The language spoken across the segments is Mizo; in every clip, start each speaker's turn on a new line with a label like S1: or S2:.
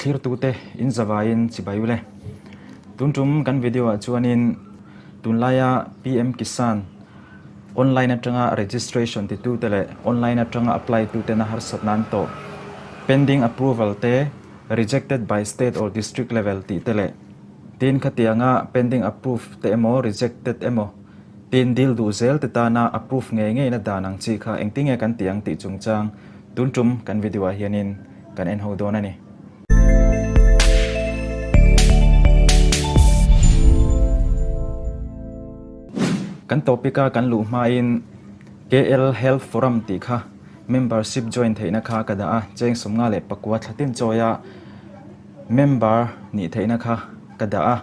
S1: thlirtute in zavaiin chibai ule. Tun tum kan video ah chuanin tunlaia PM Kisan online atanga registration titute leh online atanga apply tuten a harsatna an tawh pending approval te rejected by state or district level tih te leh tin khatianga pending approve te emaw rejected emaw Tin, dil duh zel te tana approve ngei ngeina dan ang chi kha engtinge kan tih ang tih chungchang tun tum kan video ah hianin kan en ho dawn a ni. Kan topic a kan luh hmain KL Health Forum tih kha membership join theihna kha ka dah a, cheng 54 thla tin chawi a, Member nih theihna kha ka dah a,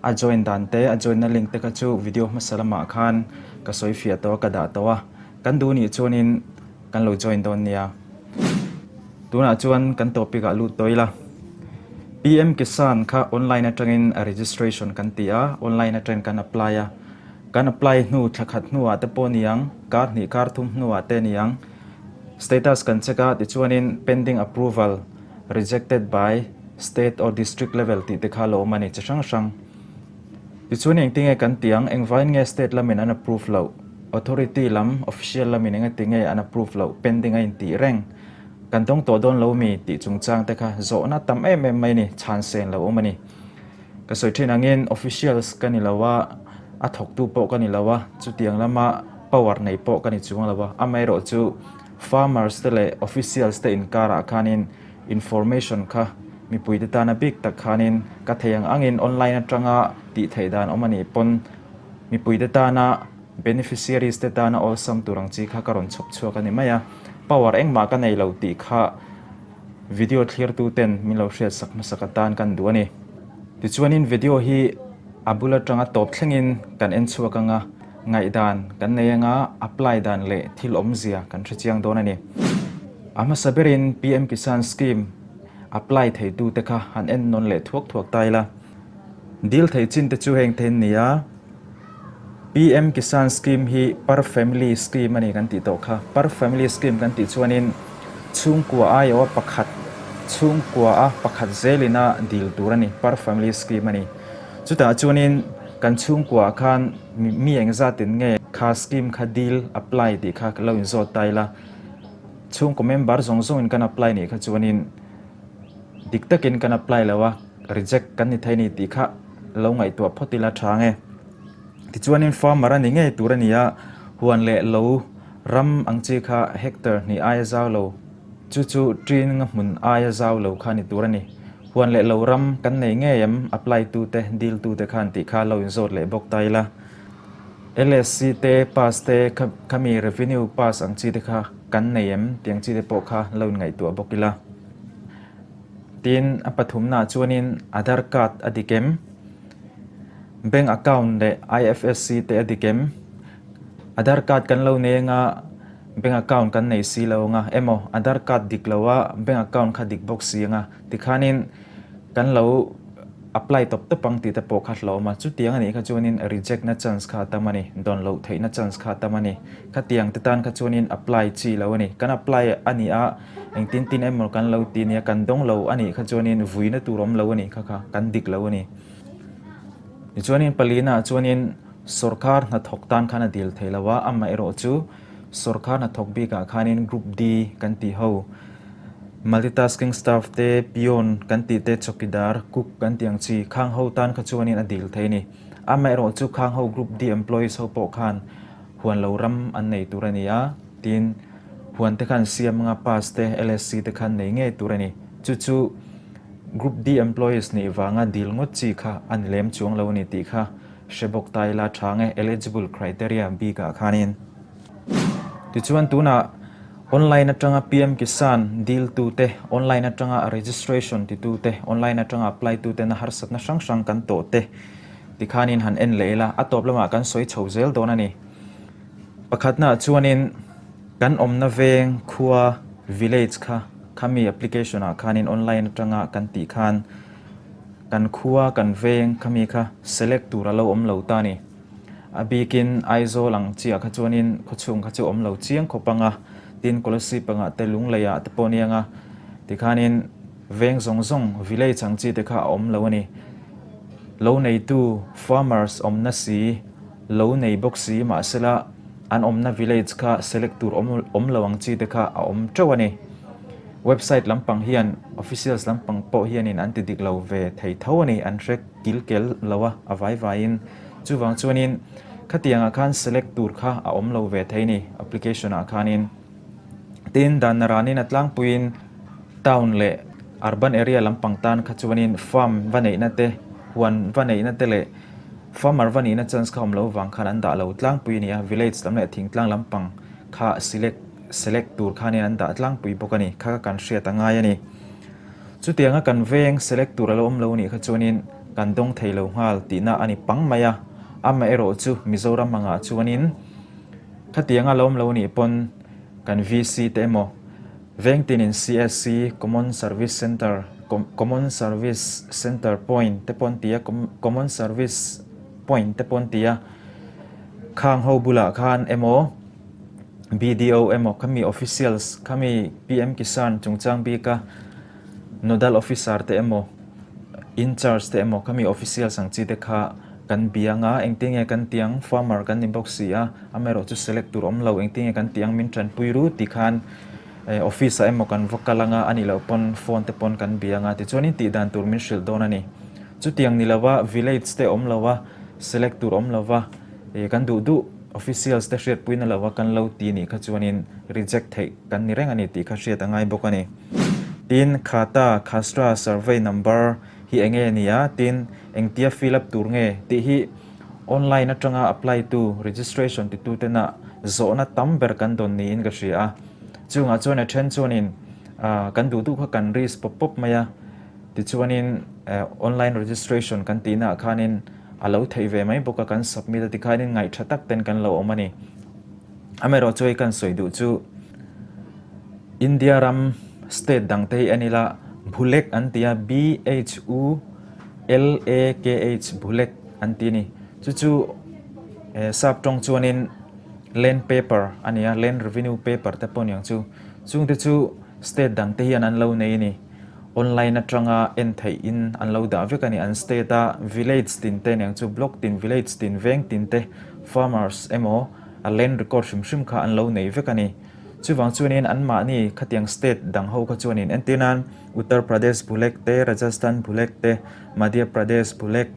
S1: a join dan te, a join na link te kha chu video hmasa lamah khan ka sawi fiah tawh a, ka dah tawh a, kan duh nih chuanin kan lo join dawn nia. Tunah chuan kan topic ah lut tawh ila. PM Kisan kha online atangin a registration kan ti a, online atangin kan apply a, kan apply hnu thla khat hnuah te pawh ni ang, kar hnih kar thum hnuah te ni ang, status kan check a, tichuanin pending approval, Rejected by State or District level tih te kha lo awm a ni chi hrang hrang. Tichuan engtinge kan tih ang, engvain nge State lamin an approve loh, Authority lam, Official lamin engati nge an approve loh, pending a intih reng, kan dawng tawh dawn lo mi tih chungchang te kha zawhna tam em em mai ni, chhan sen lo awm a ni. Ka sawi thin angin Officials ka ni lo a, a thawktu pawh ka ni lo a, chutiang lama power nei pawh ka ni chuang lo a, amaherawh chu Farmers te leh officials te inkarah khanin information kha mipuite tana bik tak khanin ka thei ang angin online atanga tih theih dan awm a nih pawn mipuite tana beneficiaries te tana awlsam tur ang chi kha ka rawn chhawp chhuak a ni mai a. Power engmah ka nei lo tih kha video thlirtu ten min lo hriat sak hmasak atan kan duh a ni. Tichuanin video hi a bul atanga tawp thlengin kan en chhuak ang a. Ngaihdan kan nei anga apply dan leh thil awmzia kan hre chiang dawn a ni. A hmasa berin PM Kisan Scheme apply theitute kha han en nawn leh thuak thuak ta ila. Dil thei chin te chu heng thein ni a, PM Kisan Scheme hi per family scheme a ni kan tih tawh kha. Per family scheme kan tih chuanin chhungkua aiawha pakhat chhungkua a pakhat zelina dil tur a ni, per family scheme a ni. Chutah chuanin kan chhungkuaah khan mi engzatin nge kha scheme kha deal apply tih kha ka lo inzawt ta ila, chhungkaw member zawng zawngin kan apply nih kha chuanin dik takin kan apply lo a, reject kan ni thei ni tih kha lo ngaihtuah phawt ila tha ang e. Tichuanin farmer a ni ngei tur a ni a, huan leh lo ram ang chi kha hectare hnih aia zau lo, chu chu ṭin nga hmun aia zau lo kha ni tur a ni. Huan leh lo ram kan nei ngei em? Apply tute, deal tute khan tih kha lo inzawt leh bawk ta ila. LSC te, pass te, khami revenue pass ang chi te kha kan nei em? Tih ang chi te pawh kha lo inngaihtuah bawk ila. Tin, a pathumnaah chuanin Aadhaar card a dik em? Bank account leh IFSC te a dik em? Aadhaar card kan lo nei anga bank account kan nei si lo anga emaw Aadhaar card dik lo a bank account kha dik bawk si anga tikhanin kan lo apply tawp tawp ang tih te pawh kha hlauhawm a, chutiang a nih kha chuanin reject na chance kha a tam a ni, dawn loh theihna chance kha a tam a ni. Khatiang te tan kha chuanin apply chi lo a ni. Kan apply a nih a, engtin tin emaw kan lo ti nia, kan dawng lo a nih kha chuanin vuina tur awm lo a nih kha kha kan dik lo a ni. Tichuanin palina ah chuanin sawrkar hnathawk tan khan a dil thei lo a, amaherawh chu sawrkar hnathawk bikah khanin Group D kan tih ho, Multitasking staff te, peon kan tih te, chawkidar, cook kan tih ang chi, khang ho tan kha chuanin a dil thei a ni. Amaherawh chu khang ho Group D employees ho pawh khan huan lo ram an nei tur a ni a, tin huan te khan siam anga pass te, LSC te khan nei ngei tur a ni. Chu chu Group D employees nih vanga dil ngawt chi kha a ni lem chuang lo a ni tih kha hre bawk ta ila tha nge eligible criteria bikah khanin. Tichuan tunah online atanga PM Kisan deal tute, online atanga registration titute, online atanga apply tute na harsatna hrang hrang kan tawh te tikhanin han en leh ila a tawp lamah kan sawi chho zel dawn a ni. Pakhatnaah chuanin kan awmna veng khua village kha khami application ah khanin online atanga kan tih khan kan khua kan veng khami kha select tur a lo awm lo ta a ni. A bikin Aizawl ang chiah kha chuanin khawchhung kha chu awm lo chiang khawp ang a, tin Kolasib angah te Lungleiah te pawh a ni ang a, tikhanin Veng zawng zawng, village ang chi te kha a awm lo a ni. Lo neitu, farmers, awmna si, lo nei bawk si mahsela an awmna village kha select tur awm awm lo ang chi te kha a awm teuh a ni. Website lampang hian officials lampang pawh hianin an ti dik lo ve thei tho a ni, an hre kil kel lo a, a vai vaiin. Chuvang chuanin khatiangah khan select tur kha a awm lo ve thei a ni application ah khanin. Tin, dan naranin a tlangpuiin town leh urban area lampang tan kha chuanin farm va neihna te, huan va neihna te leh farmer va nihna chance kha awm lo vang khan an dah lo tlangpui a ni a, village lam leh thingtlang lampang kha select select tur khanin an dah tlangpui bawk a ni, kha kha kan hriat a ngai a ni. Chutianga kan veng select tur a lo awm lo nih kha chuanin kan dawng thei lo nghal tihna a ni pang mai a, amaherawh chu Mizoram angah chuanin Khatianga lo awm lo nih pawn kan VC te emaw Vengtinin CSC, Common Service Centre, Common Service Centre Point te pawn ti a, Common Service Point te pawn ti a, khang ho bulah khan emaw BDO emaw khami officials khami PM Kisan chungchang bika Nodal Officer te emaw Incharge te emaw khami officials ang chi te kha kan biang a, engtin nge kan tih ang, farmer kan ni bawk si a, amaherawh chu select tur awm lo, engtin nge kan tih ang min tanpui ru tih khan office ah emaw kan va kal anga a nih loh pawn phone te pawn kan biang a, tichuanin tih dan tur min hrilh dawn a ni. Chutiang ni lova village te awm lova select tur awm lova kan duh duh officials te hriatpuina lova kan lo ti nih kha chuanin reject theih kan ni reng a ni tih kha hriat a ngai bawk a ni. Tin, Khata, Khasra, survey number hi eng nge ni a, tin, engtia fill up tur nge tih hi online atanga apply tu, registration titu tena zawhna tam ber kan dawn niin ka hria a. Chungah chuan a then chuanin kan duh duh kha kan risk pawp pawp mai a, tichuanin online registration kan tihnaah khanin a lo theih ve mai bawk a, kan submit a tikhanin ngaihtha tak ten kan lo awm a ni. Amaherawh chu hei kan sawi duh chu India ram state dang te hi en ila Bhulek an ti a, B-H-U-L-A-K-H Bhulek an ti a ni. Chu chu sap tawng chuanin land paper a ni a, land revenue paper te pawh a ni ang chu. Chung te chu state dang te hian an lo nei a ni. Online atanga en theih in an lo dah vek a ni. An state a village tin te a ni ang chu, block tin, village tin, veng tin te farmers emaw a land record hrim hrim kha an lo nei vek a ni. Chuvang chuanin anmahni khatiang state dang ho kha chuanin entir nan Uttar Pradesh Bhulek te, Rajasthan Bhulek te, Madhya Pradesh Bhulek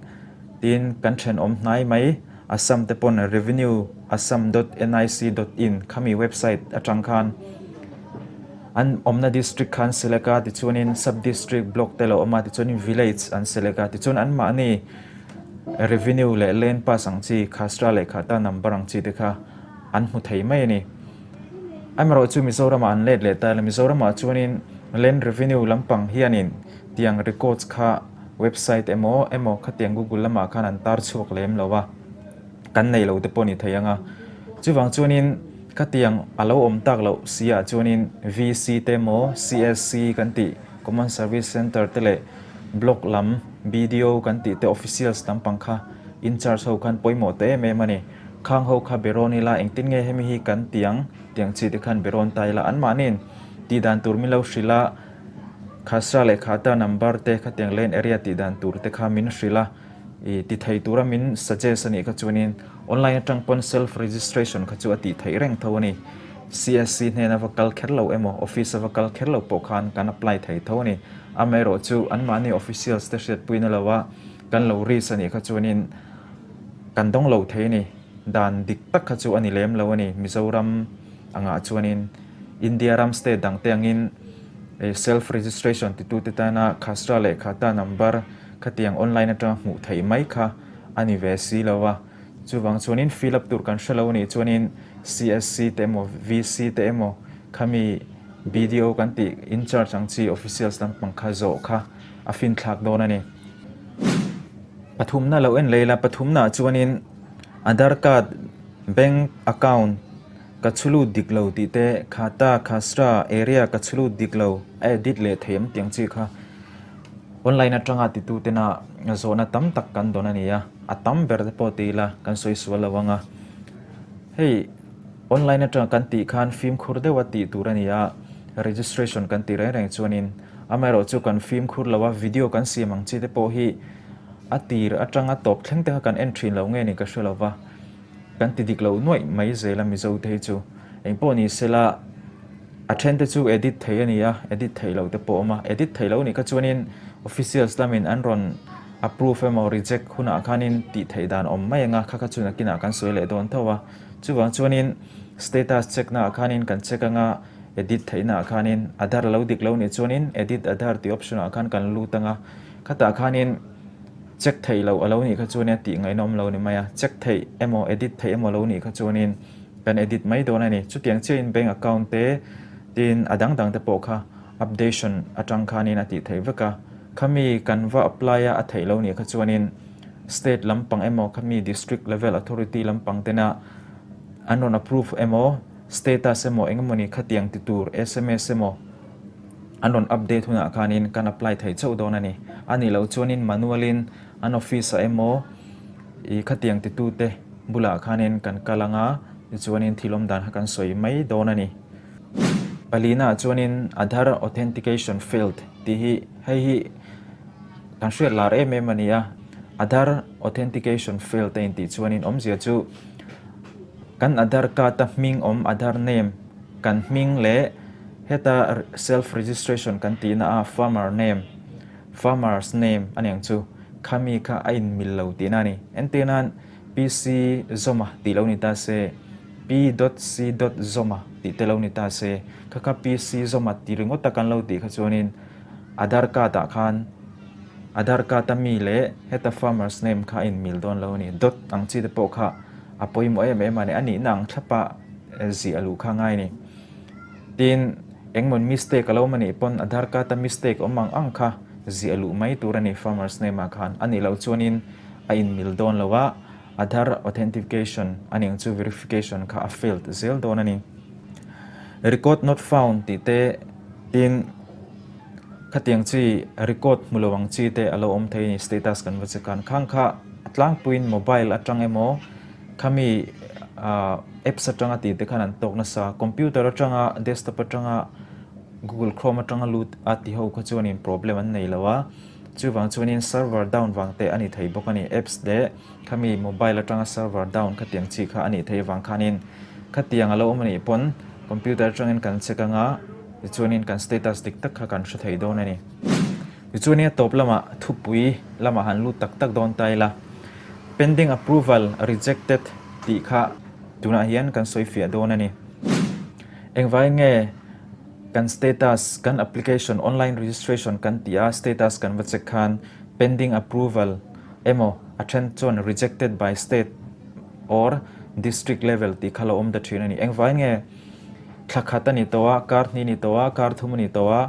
S1: tiin kan thenawm hnai mai Assam te pawn revenue assam dot nic dot in khami website atang khan an awmna district kha an select a tichuanin sub district block te lo awm a tichuanin village an select a tichuan anmahni revenue leh land pass ang chi khasra leh khata number ang chi te kha an hmu thei mai a ni. Amaherawh chu Mizoramah an let leh ta a, Mizoramah chuanin Land Revenue lampang hianin tiang records kha website emaw emaw khatiang Google lamah khan an tar chhuak lem lo a, kan nei lo te pawh a ni thei ang a. Chuvang chuanin khatiang a lo awm tak loh si ah chuanin VC te emaw CSC kan tih Common Service Centre te leh Block lam BDO kan tih te officials lampang kha in charge ho khan pawimawh ta em em a ni. Khang ho kha berawn ila engtin nge hemi hi kan tiang tiang chi te khan berawn ta ila anmahniin tih dan tur min lo hrilh a, Khasra leh Khata number te khatiang lane area tih dan tur te kha min hrilh a, ih ti thei tura min suggest a nih kha chuanin online atang pawn self registration kha chu a tih theih reng tho a ni. CSC hnena va kal kher lo emaw office a va kal kher lo pawh khan kan apply thei tho a ni. Amaherawh chu anmahni officials te hriatpuina lo a kan lo risk a nih kha chuanin Kan dawng lo thei a ni. Dan dik tak kha chu a ni lem lo a ni. Mizoram angah chuanin India ram state dang te angin self registration titute tana khasra leh khata number khatiang online atanga hmuh theih mai kha a ni ve si lo a. Chuvang chuanin fill up tur kan hre lo a nih chuanin CSC te emaw VC te emaw khami BDO kan tih incharge ang chi officials lampang kha zawh kha a finthlak dawn a ni. Pathumna lo en leh ila, pathumnaah chuanin Aadhaar card, bank account ka chhu lut dik lo tih te, khata, khasra, area ka chhu lut dik lo a edit leh thei ang tiang chi kha online atanga titu tena zawhna tam tak kan dawn a ni a, a tam ber te pawh ti ila kan sawi sual lo ang a. Hei online atanga kan tih khan fimkhur deuha tih tur a ni a, registration kan tih reng reng chuanin. Amaherawh chu kan fimkhur lo a, video kan siam ang chi te pawh hi a tir atanga tawp thleng te kha kan en thin lo nge ni ka hre lo va, kan ti dik lo nuaih mai zel a Mizo te hi chu. Engpawh ni sela a then te chu edit thei a ni a, edit theih loh te pawh a awm a, edit theih loh nih kha chuanin officials lamin an rawn approve emaw reject hunah khanin tih theih dan awm mai ang a, kha kha chu nakinah kan sawi leh dawn tho a. Chuvang chuanin status check naah khanin kan check anga edit theihnaah khanin Aadhaar lo dik lo nih chuanin edit Aadhaar tih option ah khan kan lut anga khatah khanin check theih loh a lo nih kha chuanin a tih ngaihna awm lo ni mai a, check theih emaw edit theih emaw lo nih kha chuanin kan edit mai dawn a ni. Chutiang chiahin bank account te tin a dang dang te pawh kha updation atang khanin a tih theih vek a, khami kan va apply a a theih lo nih kha chuanin State lampang emaw khami District level authority lampang tena an rawn approve emaw status emaw eng emawni khatiang ti tur sms emaw an rawn update hunah khanin kan apply thei chauh dawn a ni. A nih loh chuanin manual in an office ah emaw ih khatiang titute bulah khanin kan kal anga tichuanin thil awm dan kha kan sawi mai dawn a ni. Palina ah chuanin Aadhaar authentication failed tih hi hei hi Kan hriat lar em em a ni a, Aadhaar authentication failed a intih chuanin awmzia chu kan Aadhaar card a hming awm Aadhaar name kan hming leh heta self registration kan tihna a farmer name farmer's name a niang chu khami kha a inmil lo tihna a ni. Entir nan PC Zoma tih lo ni ta se P dot C dot Zoma tih te lo ni ta se kha kha PC Zoma ti ringawt a kan lo tih kha chuanin Aadhaar card ah khan Aadhaar card a mi leh heta farmer's name kha a inmil dawn lo a ni. Dot ang chi te pawh kha a pawimawh em em a ni. A nihna ang thlapa ziah luh kha ngai a ni. Tin, engmaw mistake a lo awm a nih pawn Aadhaar card a mistake awm ang ang kha ziah luh mai tur a ni farmer's name ah khan. A nih loh chuanin a inmil dawn lo a, Aadhaar authentication a nih ang chu verification kha a failed zel dawn a ni. Record not found tih te tin khatiang chi record hmu lo ang chi te a lo awm thei a ni status kan va check a khang kha a tlangpuiin mobile atang emaw khami ah apps atanga tih te khan an tawk nasa computer atanga desktop atanga google chrome atanga lut a ti ho kha chuanin problem an nei lo a chuvang chuanin server down vang te a ni thei bawk a ni apps leh Khami mobile atanga server down khatiang chi kha a nih theih avang khanin khatiang a lo awm a nih pawn computer atangin kan check anga tichuanin kan status dik tak kha kan hre thei dawn a ni. Tichuanin a tawp lamah thupui lamah han lut tak tak dawn ta ila pending approval rejected tih kha tunah hian kan sawi fiah dawn a ni. Engvangin nge kan status kan application online registration kan tih a status kan va check khan pending approval Emaw, a then chuan rejected by state or district level tih kha lo awm ta thin a ni. Engvai nge thla khat a ni tawh a, kar hnih a ni tawh a, kar thum a ni tawh a,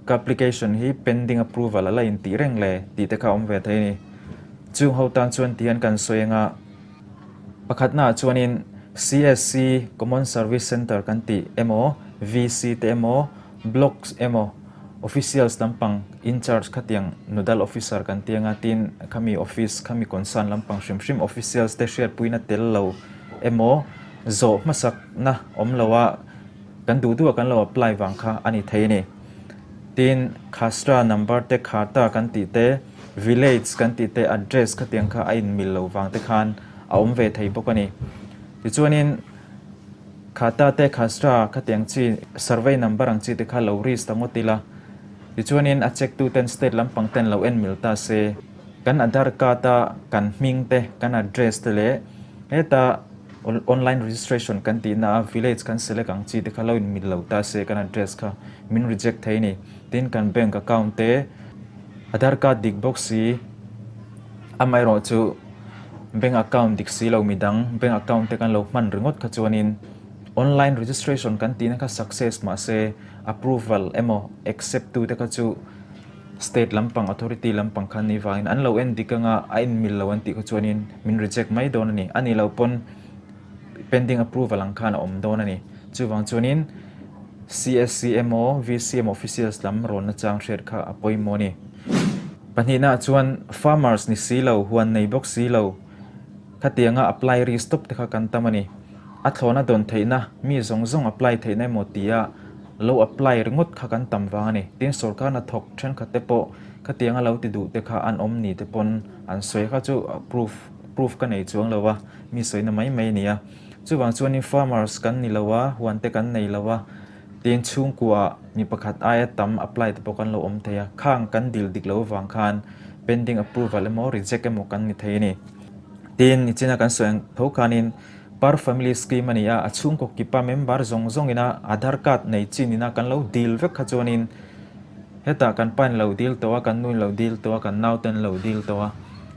S1: ka application hi pending approval a la intih reng le tih te kha a awm ve thei a ni. Chung ho tan chuan ti hian kan sawi anga pakhatnaah chuanin CSC, Common Service Centre kan tih emaw, VC te emaw, Blocks emaw officials lampang incharge khatiang nodal officer kan ti anga tin khami office khami concern lampang hrim hrim officials te hriatpuina tel lo emaw zawh hmasakna awm lo a kan duh duh a kan lo apply vang kha a ni thei a ni. Tin khasra number te khata kan tih te village kan tih te address khatiang kha a inmil lo vang te khan a awm ve thei bawk a ni. Tichuanin. Khata te khasra khatiang chi survey number ang chi te kha lo risk ta ngawt ila. Tichuanin a check tu ten state lampang ten lo en mil ta se. Kan Aadhaar card a kan hming te, kan address te leh heta online registration kan tih na a village kan select ang chi te kha lo in mil lo ta se kan address kha min reject thei a ni. Tin kan bank account te Aadhaar card dik bawk si amaherawh chu Bank account dik si lo midang bank account te kan lo hman ringawt kha chuanin online registration kan tihna kha success mahse approval emaw accept tu te kha chu state lampang authority lampang kha ni vangin an lo en dik anga a inmil lo an tih kha chuanin min reject mai dawn a ni. A nih loh pawn pending approval ang khan a awm dawn a ni. Chuvang chuanin CSC emaw VC emaw officials lam rawn nachang hriat kha a pawimawh a ni. Pahnihnaah chuan farmers ni si lo, huan nei bawk si lo, khatianga apply ri stop te kha kan tam a ni. A thlawna dawn theihna, mi zawng zawng apply theihna emaw tia Lo apply ringawt kha kan tam vang a ni. Tin, sorkar hnathawk thenkhat te pawh khatianga lo ti duh te kha an awm ni te pawn an sawi kha chu proof proof ka nei chuang lo a, mi sawina mai mai a ni a. Chuvang chuanin farmers kan ni lo a, huan te kan nei lo a, tin chhungkua mi pakhat aia tam apply te pawh kan lo awm thei a, khang kan dil dik lo avang khan pending approval emaw reject emaw kan ni thei a ni. Tin, nichina kan sawi ang tho khanin Per Family Scheme a ni a, a chhungkaw kipa member zawng zawngina Aadhaar card nei chin ina kan lo dil vek kha chuanin hetah kan pa in lo dil tawh a, kan nu in lo dil tawh a, kan naute in lo dil tawh a.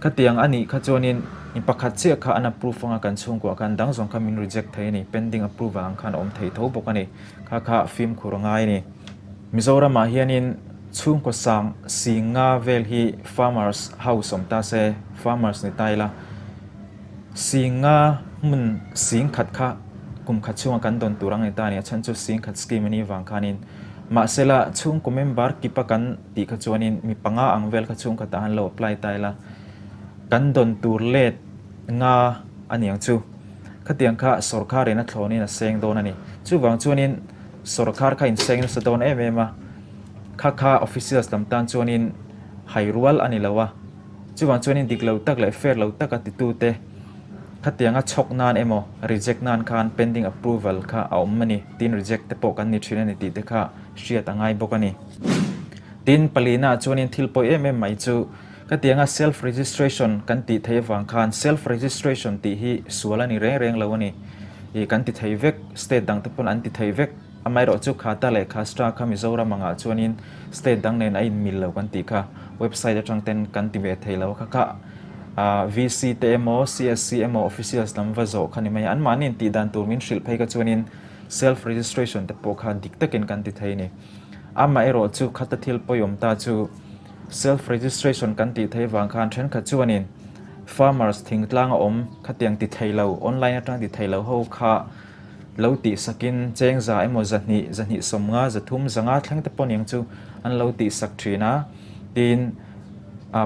S1: Khatiang a nih kha chuanin mi pakhat chiah kha an approve anga kan chhungkuah khan dang zawng kha min reject thei a ni, pending approval ang khan a awm thei tho bawk a ni. Kha kha fimkhur a ngai a ni. Mizoramah hianin chhungkaw sang sing nga vel hi farmers house awm ta se, farmers ni ta ila. Singa hmun sing khat kha kum khat chhunga kan dawn tur ang ni ta a ni. A chhan chu sing khat scheme a nih vang khanin mahsela chhungkaw member kipa kan tih kha chuanin mi panga ang vel kha chhungkhatah han lo apply ta ila kan dawn tur let nga a ni ang chu. Khatiang kha sawrkharin a thlawnin a seng dawn a ni. Chuvang chuanin sawrkhar kha inseng nasa dawn em em a, kha kha officials lam tan chuanin hai rual a ni lo a. Chuvang chuanin dik lo tak leh fair lo taka titute khatianga chhawk nan emaw reject nan khan pending approval kha a awm a ni, tin reject te pawh kan ni thin a ni tih te kha hriat a ngai bawk a ni. Tin, palina ah chuanin thil pawi em em mai chu khatianga self registration kan tih theih avang khan self registration tih hi sual a ni reng reng lo a ni. Ih kan ti thei vek, state dang te pawn an ti thei vek. Amaherawhchu Khata leh Khastra kha Mizoram angah chuanin state dang nen a inmil lo kan tih kha website atang ten kan ti ve thei lo a kha kha VC te emaw CSC emaw officials lam va zawh kha ni mai a, anmahni in tih dan tur min hrilh phei kha chuanin self registration te pawh kha dik takin kan ti thei a ni. Amaherawhchu Khata thil pawiawm ta chu self registration kan tih theih vang khan thenkhat chuanin farmers thingtlang a awm khatiang ti thei lo online atang ti thei lo ho kha Lo tihsakin chengza emaw 200, 250, 300, 500 thleng te pawh niang chu an lo tihsak thin a. Tin,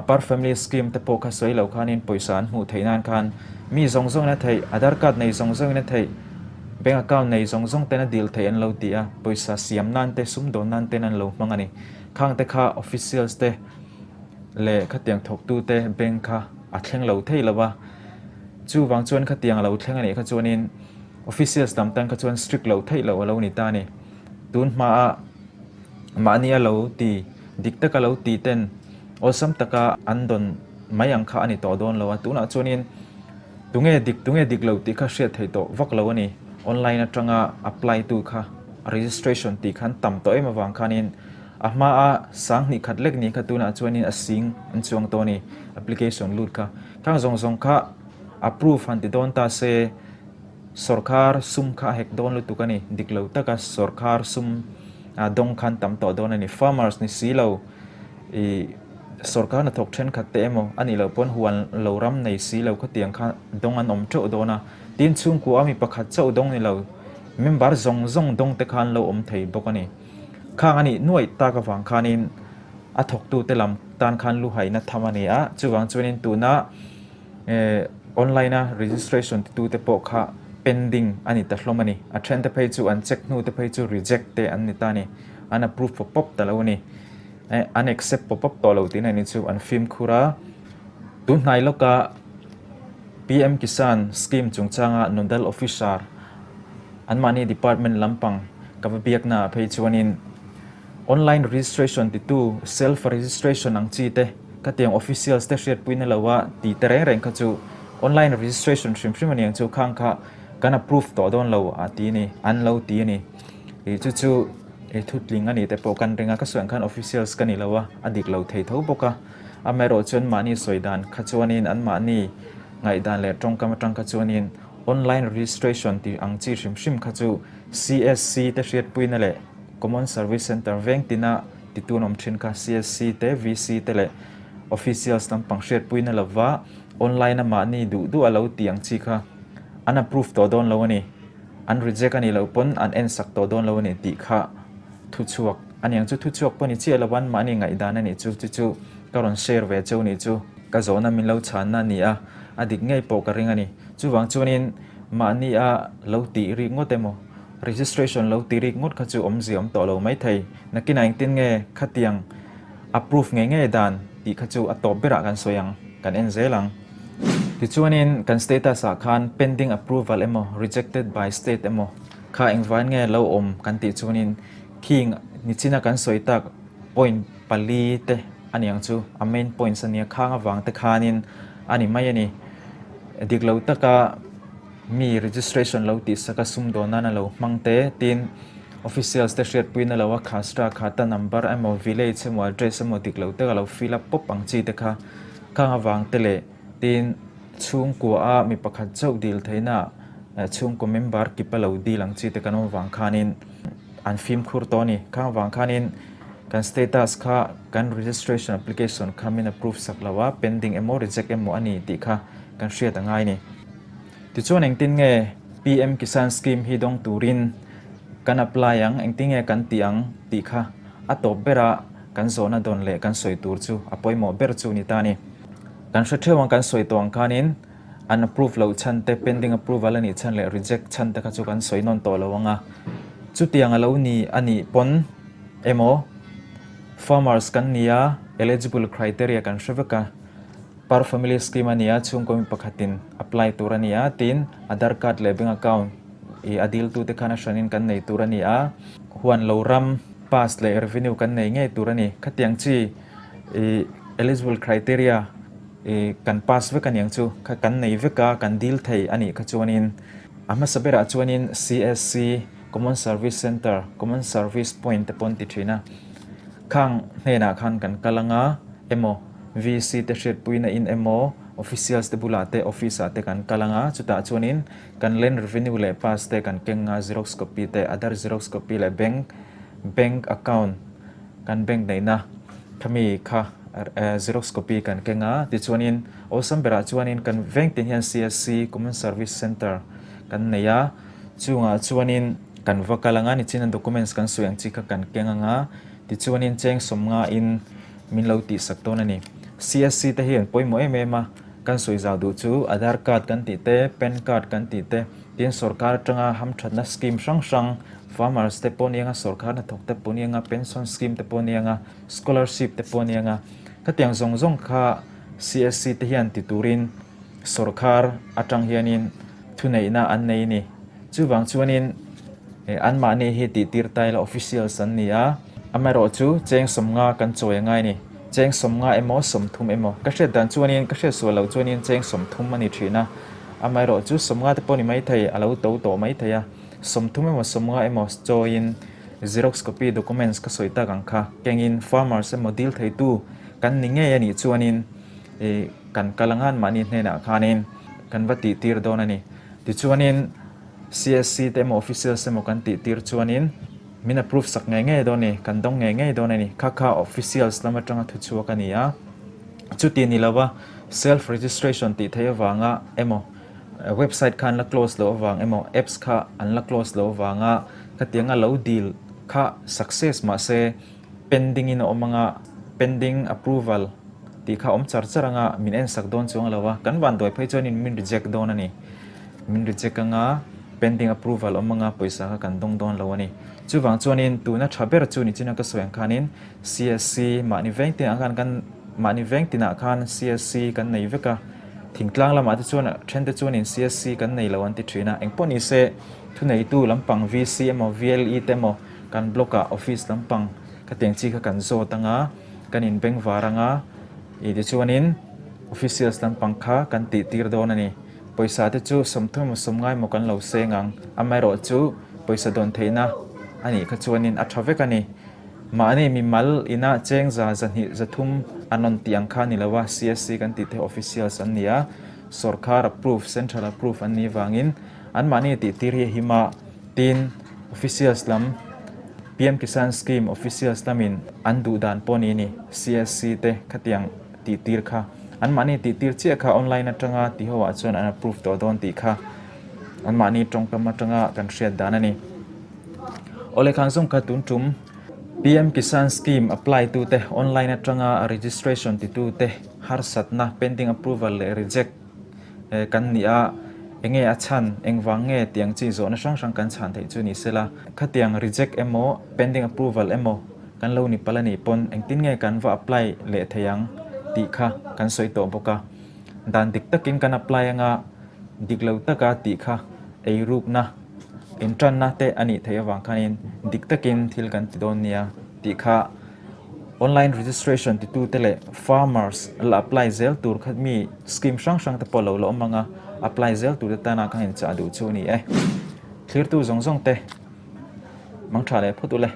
S1: per family scheme te pawh kha sawi lo khanin pawisa an hmuh theih nan khan mi zawng zawngin a theih, Aadhaar card nei zawng zawngin a theih, bank account nei zawng zawng ten a dil theih an lo ti a, pawisa siam nan te, sumdawn nan ten an lo hmang a ni. Khang te kha officials te leh khatiang thawktu te bank kha a thleng lo thei lo a. Chuvang chuan khatiang a lo thleng a nih kha chuanin Officials lam tan kha chuan strict loh theih loh a lo ni ta a ni. Tun hmaa mahni a lo ti, dik taka lo ti ten awlsam taka an dawn mai ang kha a ni tawh dawn lo a. Tunah chuanin tunge dik tunge dik lo tih kha hriat theih tawh vak lo a ni. Online atanga apply tu kha registration tih khan tam tawh em avang khanin a hmaa 2000 khat lek ni kha tunah chuanin a sing an chuang tawh a ni application lut kha. Khang zawng zawng kha approve han ti dawn ta se. Sawrkhar sum kha a hek dawn lutuk a ni. Dik lo taka sawrkhar sum dawng khan tam tawh dawn a ni. Farmers ni si lo i sawrkhar hnathawk thenkhat te emaw a nih loh pawn huan lo ram nei si lo khatiang kha dawng an awm teuh dawn a. Tin chhungkua a mi pakhat chauh dawng ni lo member zawng zawng dawng te khan lo awm thei bawk a ni. Khang a nih nuaih tak avang khanin a thawktute lam tan khan luhaina tham a ni a. Chuvang chuanin tuna Online a registration titu te pawh kha pending a ni ta hlawm a ni. A then te phei chu an check hnu te phei chu reject te an ni ta a ni. An approve pawp pawp ta lo a ni. An accept pawp pawp tawh lo tihna ni chu an fimkhur a. Tun hnai lawka PM Kisan scheme chungchanga nodal officer anmahni department lampang ka va biakna ah phei chuanin Online registration titu, self registration ang chi te, khatiang officials te hriatpuina lo a ti te reng reng kha chu online registration hrim hrim a ni ang chu khang kha kan approve tawh dawn lo a ti a ni, an lo ti a ni. Ih chu chu ih thutling a nih te pawh kan ring a, ka sawi ang khan officials ka ni lo a, a dik lo thei tho bawk a. Amaherawh chuan mahni sawi dan kha chuanin anmahni ngaihdan leh tawngkam atang kha chuanin online registration tih ang chi hrim hrim kha chu CSC te hriatpuina leh Common Service Centre veng tina titun awm thin kha CSC te, VC te leh officials lampang hriatpuina lova online a mahni duh duh a lo ti ang chi kha an approve tawh dawn lo a ni, an reject a nih loh pawn an en sak tawh dawn lo a ni tih kha thuchhuak a ni ang chu. Thuchhuak pawh ni chiah lo an mahni ngaihdan a nih chu, chu chu ka rawn share ve cheu nih chu. Ka zawhna min lo chhanna a ni a, a dik ngei pawh ka ring a ni. Chuvang chuanin mahni a lo tih rik ngawt emaw? Registration lo ti rik ngawt kha chu awmzia awm tawh lo maithei. Nakinah engtin nge khatiang approve ngei ngei dan tih kha chu a tawp berah kan sawi ang, kan en zel ang. Tichuanin kan status ah khan pending approval emaw rejected by state emaw kha engvain nge lo awm kan tih chuanin khing nichina kan sawi tak point pali te a niang chu a main points a nia khang avang te khanin a ni mai a ni. Dik lo taka mi registration lo tihsak a sumdawn nan a lo hmang te tin officials te hriatpuina lo a khastra khata number emaw village emaw address emaw dik lo taka lo fill up pawp ang chi te kha khang avang te leh tin chhungkua a mi pakhat chauh dil theihna chhungkaw member kip a lo dil ang chi te kan awm avang khanin an fimkhur tawh a ni. Khang avang khanin kan status kha kan registration application kha min approve sak lo a pending emaw reject emaw a ni tih kha kan hriat a ngai a ni. Tichuan engtin nge PM Kisan Scheme hi dawng turin kan apply ang, engtin nge kan tih ang tih kha a tawp bera kan zawhna dawn leh kan sawi tur chu a pawimawh ber chu ni ta a ni. Kan hre theuh ang kan sawi tawh ang khanin an approve loh chhan te, pending approval a nih chhan leh reject chhan te kha chu kan sawi nawn tawh lo ang a. Chutiang a lo ni a nih pawn emaw farmers kan ni a, eligible criteria kan hre vek a. Per family scheme a ni a, chhungkaw mi pakhatin apply tur a ni a, tin Aadhar card leh bank account ih a diltute khan a hranin kan nei tur a ni a, huan lo ram pass leh revenue kan nei ngei tur a ni. Khatiang chi ih eligible criteria ih kan pass vek a niang chu kha kan nei vek a, kan dil thei a nih kha chuanin a hmasa berah chuanin CSC, Common Service Centre, Common Service Point te pawh an ti thin a. Khang hnenah khan kan kal anga emaw VC te hriatpuina in emaw officials te bulah te office ah te kan kal anga chutah chuanin kan land revenue leh pass te kan keng anga xerox copy te Aadhar xerox copy leh bank bank account kan bank neihna khami kha xerox copy kan keng a tichuanin awlsam berah chuanin kan veng tin hian CSC Common Service Centre kan nei a chungah chuanin Kan va kal anga nichina documents kan sawi ang chi kha kan keng anga tichuanin cheng sawmnga in min lo tihsak dawn a ni. CSC te hi an pawimawh em em a, kan sawi zau duh chu Aadhaar card kan tih te, Pan card kan tih te, tin sorkar atanga hamthatna scheme hrang hrang, farmers te pawh nia nga, sorkar hnathawk te pawh nia nga, pension scheme te pawh nia nga, scholarship te pawh nia nga, khatiang zawng zawng kha CSC te hian ti turin sorkar atang hianin thuneihna an nei a ni. Chuvang chuanin anmahni hi tihtir ta ila officials an ni a, amaherawh chu cheng sawmnga kan chawi a ngai a ni. Cheng sawmnga emaw sawmthum emaw ka hriat dan chuanin ka hriat sual loh chuanin cheng sawmthum a ni thin a, amaherawh chu sawmnga te pawh ni maithei a lo to tawh maithei a, sawmthum emaw sawmnga emaw chawiin xerox copy documents ka sawi tak ang kha kengin farmers emaw deal theitu kan ni ngei a nih chuanin kan kal anga anmahni hnenah khanin kan va tihtir dawn a ni. Tichuanin CSC te emaw officials emaw kan tih tir chuanin min approve sak ngei ngei dawn a ni, kan dawng ngei ngei dawn a ni. Kha kha officials lam atanga thu chhuak a ni a. Chuti ni lova self registration tih theih avanga emaw website kha an la close loh avang emaw apps kha an la close loh avanga khatianga lo deal kha success mahse pending in a awm anga pending approval tih kha awm char char anga min en sak dawn chuang lo a, kan van duai phei chuanin min reject dawn a ni. Min reject anga pending approval awm anga pawisa kha kan dawng dawn lo a ni. Chuvang chuanin tuna tha ber chu nichina ka sawi ang khanin CSC mahni veng tinah khan kan mahni veng tinah khan CSC kan nei vek a, thingtlang lamah te chuan then te chuanin CSC kan nei lo an ti thin a, engpawh ni se thuneitu lampang VC emaw VLE te emaw kan block ah office lampang khatiang chi kha kan zawt anga kan in beng var anga ih tichuanin officials lampang kha kan tih tir dawn a ni. Pawisa te chu sawmthum emaw sawmngai emaw kan lo seng ang, amaherawh chu pawisa dawn theihna a nih kha chuanin a tha vek a ni. Mahni mimal ina cheng za zahnih zathum an rawn tih ang kha a ni lo a, CSC kan tih te officials an ni a, sorkar approve, central approve an nih vangin anmahni tih tir hi a him a, tin officials lam PM Kisan Scheme officials lamin an duh dan pawh ni a ni, CSC te khatiang tih tir kha anmahni tih tir chiah kha online atanga ti ho ah chuan an approve tawh dawn tih kha anmahni tawngkam atanga kan hriat dan a ni. Awle khan zawng kha tun tum PM Kisan Scheme apply tu te online atanga registration ti tu te harsatna pending approval leh reject kan ni a. Enge a chhan, engvang nge tiang chi zawhna hrang hrang kan chhan theih chu ni sela, khatiang reject emaw pending approval emaw kan lo ni palh a nih pawn engtin nge kan va apply leh thei ang tih kha kan sawi tawh bawk a. Dan dik takin kan apply anga dik lo taka tih kha eirukna, intanna te a nih theih avang khanin dik takin thil kan ti dawn nia tih kha Online registration titute leh farmers la apply zel tur kha mi scheme hrang hrang te pawh lo la awm ang a, apply zel tur te tana ka inchah duh chu a ni e. Thlirtu zawng zawng te mangtha leh phawt ule.